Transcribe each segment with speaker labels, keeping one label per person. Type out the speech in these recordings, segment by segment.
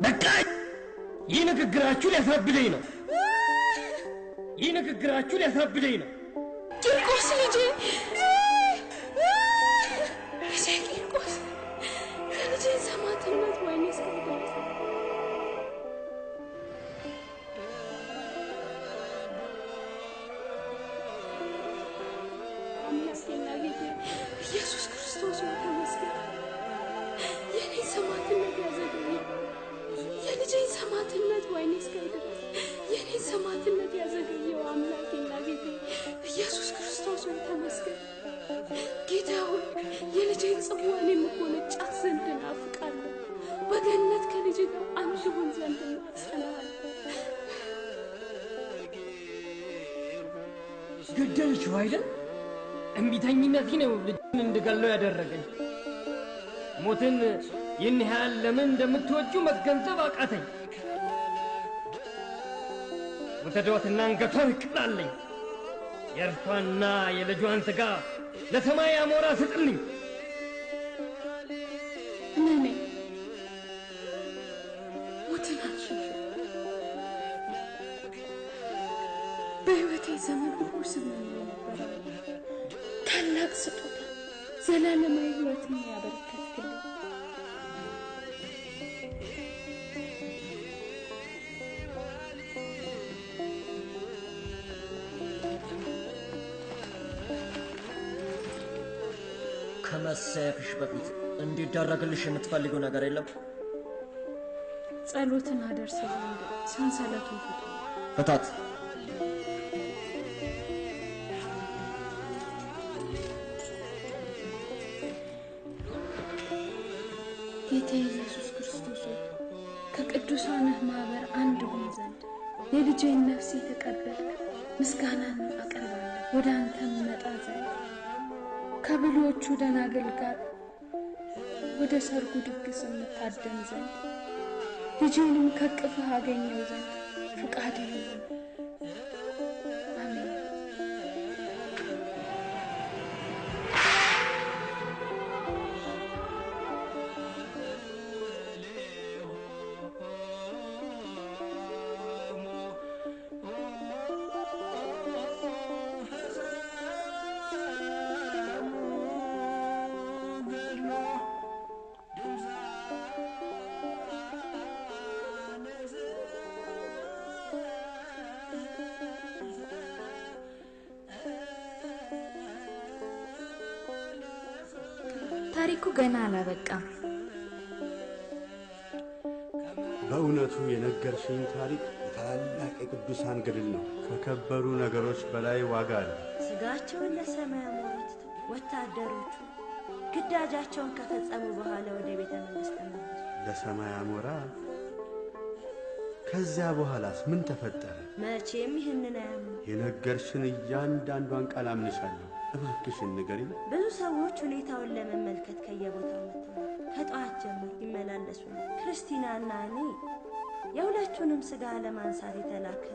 Speaker 1: በቃ ይህ ንግግራችሁ ሊያሳብደኝ ነው። ይህ ንግግራችሁ ሊያሳብደኝ ነው።
Speaker 2: ቂርቆስ ልጄ፣ ልጄ ቂርቆስ፣ የልጄን ሰማዕትነት ወይኔ እስክትደርስ። አምላኬና ጌታዬ ኢየሱስ ክርስቶስ ሆይ ተመስገን። የኔን ሰማዕትነት ያዘገየው፣ የልጄን ሰማዕትነት ወይኔ እስካይ ድረስ የኔን ሰማዕትነት ያዘገየው አምላኬና ጌታዬ ኢየሱስ ክርስቶስ ሆይ ተመስገን። ጌታ ሆይ፣ የልጄን ጽዋ እኔ የምጎነጫት ዘንድ እናፍቃለሁ። በገነት ከልጄ ጋር አንድ ሆን ዘንድ እማጸናለሁ።
Speaker 1: ገደልሽው አይደል? እምቢተኝነቴ ነው ልጅን እንድገለው ያደረገኝ። ሞትን ይህን ያህል ለምን እንደምትወጂው መገንዘብ አቃተኝ። ውሰዷትና አንገቷን ቅጣልኝ። የእርሷና የልጇን ሥጋ ለሰማይ አሞራ ስጥልኝ።
Speaker 2: እመነኝ፣ ሞትን አልሸሽም። በሕይወቴ ዘመን ሁሉ ስመኘው የነበረው ታላቅ ስጦታ ዘላለማዊ ሕይወትን ያበረከትክልኝ።
Speaker 3: ከመሰየፍሽ በፊት እንዲደረግልሽ የምትፈልጊው ነገር የለም?
Speaker 2: ጸሎትን አደርስ ዘንድ ሰንሰለቱን ፍቱ።
Speaker 3: ፍታት።
Speaker 2: ጌታ ኢየሱስ ክርስቶስ ሆይ፣ ከቅዱሳንህ ማኅበር አንድ ሆን ዘንድ የልጄን ነፍስ የተቀበልክ ምስጋናን አቀርባለሁ። ወደ አንተም መጣ ዘንድ ከብልሆቹ ደናግል ጋር ወደ ሰርጉ ድግስ የምታደም ዘንድ ልጄንም ከቅፍህ አገኘው ዘንድ ፍቃድህ ይሁን። አሜን።
Speaker 4: ታሪኩ ገና አላበቃም።
Speaker 5: በእውነቱ የነገርሽኝ ታሪክ የታላላቅ የቅዱሳን ገድል ነው። ከከበሩ ነገሮች በላይ ዋጋ አለ።
Speaker 6: ስጋቸውን ለሰማይ አሞራ ትተው ወታደሮቹ ግዳጃቸውን ከፈጸሙ በኋላ ወደ ቤተ መንግስት ተመለሱ።
Speaker 5: ለሰማይ አሞራ። ከዚያ በኋላስ ምን ተፈጠረ?
Speaker 6: መቼም ይህንን አያምኑ።
Speaker 5: የነገርሽን እያንዳንዷን ቃል አምንሻለሁ። እባክሽን ንገሪኝ።
Speaker 6: ብዙ ሰዎች ሁኔታውን ለመመልከት ከየቦታው መጥተው ነበር። ከጠዋት ጀምሮ ይመላለሱ ነበር። ክርስቲናና እኔ የሁለቱንም ስጋ ለማንሳት የተላከ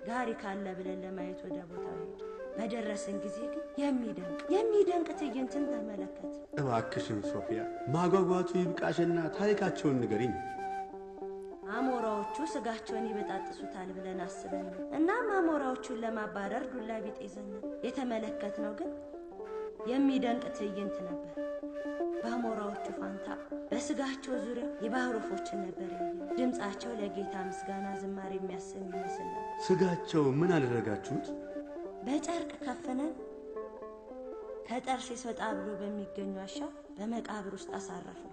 Speaker 6: ጋሪ ካለ ብለን ለማየት ወደ ቦታው ሄድ። በደረስን ጊዜ ግን የሚደንቅ የሚደንቅ ትዕይንትን ተመለከት።
Speaker 5: እባክሽን ሶፊያ፣ ማጓጓቱ ይብቃሽና ታሪካቸውን ንገሪኝ።
Speaker 6: አሞራዎቹ ስጋቸውን ይበጣጥሱታል ብለን አስበን ነው። እናም አሞራዎቹን ለማባረር ዱላ ቢጤ ይዘን ነው። የተመለከትነው ግን የሚደንቅ ትዕይንት ነበር። በአሞራዎቹ ፋንታ በስጋቸው ዙሪያ የባህር ወፎችን ነበር ያየነው። ድምፃቸው ለጌታ ምስጋና ዝማሬ የሚያሰም ይመስል ነበር።
Speaker 5: ስጋቸው ምን አደረጋችሁት?
Speaker 6: በጨርቅ ከፍነን ከጠርሴስ ወጣ ብሎ በሚገኝ ዋሻ በመቃብር ውስጥ አሳረፍነው።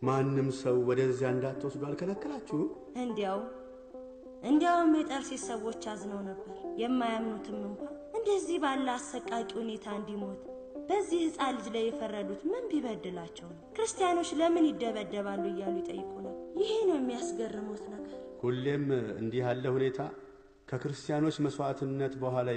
Speaker 5: ማንም ሰው ወደዚያ እንዳትወስዱ አልከለከላችሁም?
Speaker 6: እንዲያውም የጠርሴስ ሰዎች አዝነው ነበር። የማያምኑትም እንኳን እንደዚህ ባለ አሰቃቂ ሁኔታ እንዲሞት በዚህ ሕፃን ልጅ ላይ የፈረዱት ምን ቢበድላቸው ነው? ክርስቲያኖች ለምን ይደበደባሉ እያሉ ይጠይቁ ነበር። ይሄ ነው የሚያስገርሙት ነገር።
Speaker 5: ሁሌም እንዲህ ያለ ሁኔታ ከክርስቲያኖች መስዋዕትነት በኋላ